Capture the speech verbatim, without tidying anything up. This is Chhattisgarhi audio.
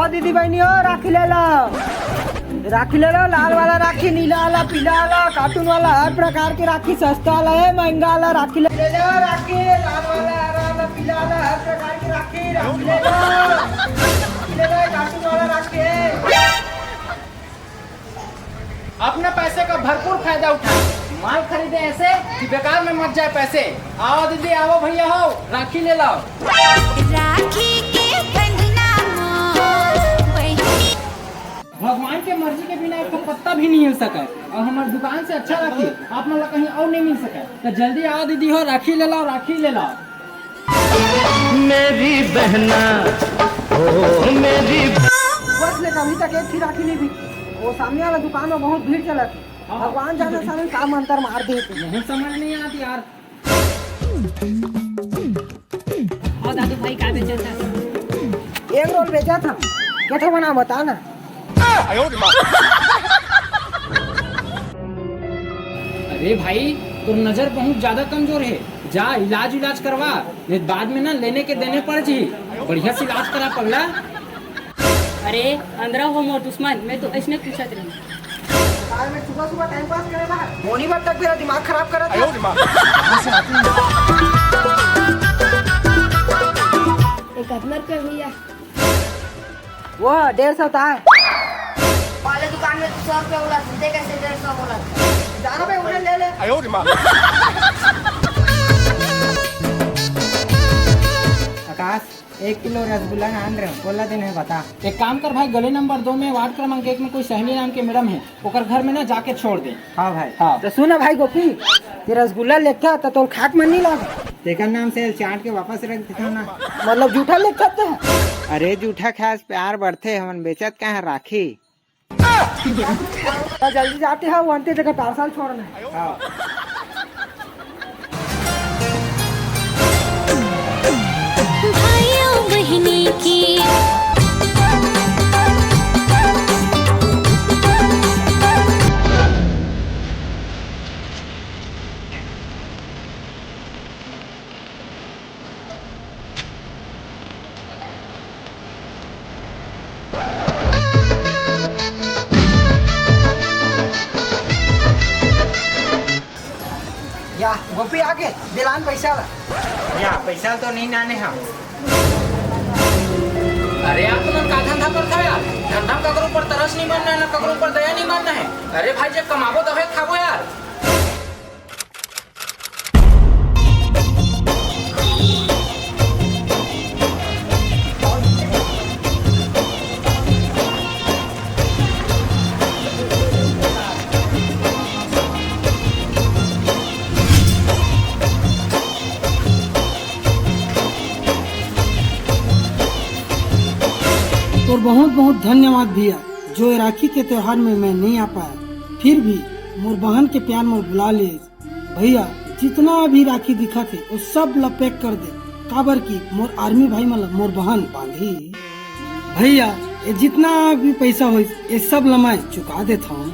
दीदी बहनी हो, राखी ले लो, राखी ले लो, लाल वाला राखी, नीला वाला, पीला वाला, कार्टून वाला, हर प्रकार के राखी, सस्ता वाला है, महंगा वाला राखी ले ले लो। राखी लाल वाला, हरा वाला, पीला वाला, हर प्रकार की राखी, राखी ले लो, राखी ले लो, कार्टून वाला राखी है। अपने पैसे का भरपूर फायदा उठा, माल खरीदे ऐसे कि बेकार में मत जाए पैसे। आओ दीदी, आओ भैया हो, राखी ले लो। राखी के बंधना मोर बहिनी। भगवान के मर्जी के बिना एक ठो पत्ता भी नहीं हिल सके, और हमारे दुकान से अच्छा राखी आप मन ला कहीं और नहीं मिल सके। तो जल्दी आओ दीदी हो, राखी ले लो, राखी ले लो। मेरी बहना, ओ मेरी। बस ले, अभी तक एक ही राखी नहीं बिकी। वो सामने वाला दुकान में बहुत भीड़ चला थी। हाँ। भगवान जाने सामने काम अंतर मार दे थे। नहीं समझ नहीं आती यार। और दादू भाई का बेचत हस? एग रोल बेचत हंव। के ठो बनावंव बता ना। अरे भाई, तोर नजर बहुत ज्यादा कमजोर है, जा इलाज इलाज करवा, नहीं बाद में ना लेने के देने पड़ जी। बढ़िया से इलाज करा पगला। अरे अंदरा हो मोर दुश्मन, मैं तो ऐसने पूछत रही। आज मैं सुबह सुबह टाइम पास करे बाहर। मोनी बत्तख मेरा दिमाग खराब करत है। एक अदमर पे भैया। वो डेढ़ सौ था। वाले दुकान में तो सौ रुपया बोला, सीधे कैसे डेढ़ सौ बोला? जाना भाई, उन्हें ले ले। आकाश, एक किलो रसगुल्ला ना आन रहे हो, बोला दिन है बता। एक काम कर भाई, गली नंबर दो में वार्ड क्रमांक एक में कोई सहेली नाम के मैडम है, ओकर घर में ना जाके छोड़ दे। हाँ भाई। हाँ। तो सुन ना भाई गोपी, ये रसगुल्ला लेके आता तो खाक मन नहीं लाग। तेकर नाम से चाट के वापस रख देता ना। मतलब जूठा लेके आता है? अरे जूठा खास प्यार बढ़ते, हमन बेचत का है राखी। तो जल्दी जाते हैं, वो अंते जगह पार्सल छोड़ना है। हाँ। भाइयों बहिनी के। या, गोपी आगे, दिलान पैसा ला। या, पैसा तो नहीं लाने हम। अरे, आप मन का धंधा करथव यार? धंधा में ककरो ऊपर तरस नहीं मारना है, ना ककरो ऊपर दया नहीं मारना है। अरे भाई, जब कमाबो तभे खाबो यार। तोर बहुत बहुत धन्यवाद भैया, जो ये राखी के त्योहार में मैं नहीं आ पाया, फिर भी मोर बहन के प्यार मोर बुला लिए। भैया, जितना भी राखी दिखत हे, वो सब ला पैक कर दे, काबर कि मोर आर्मी भाई मन ला मोर बहन बांधी। भैया, ये जितना भी पैसा होइस, ये सब ला मैं चुका देत हौं।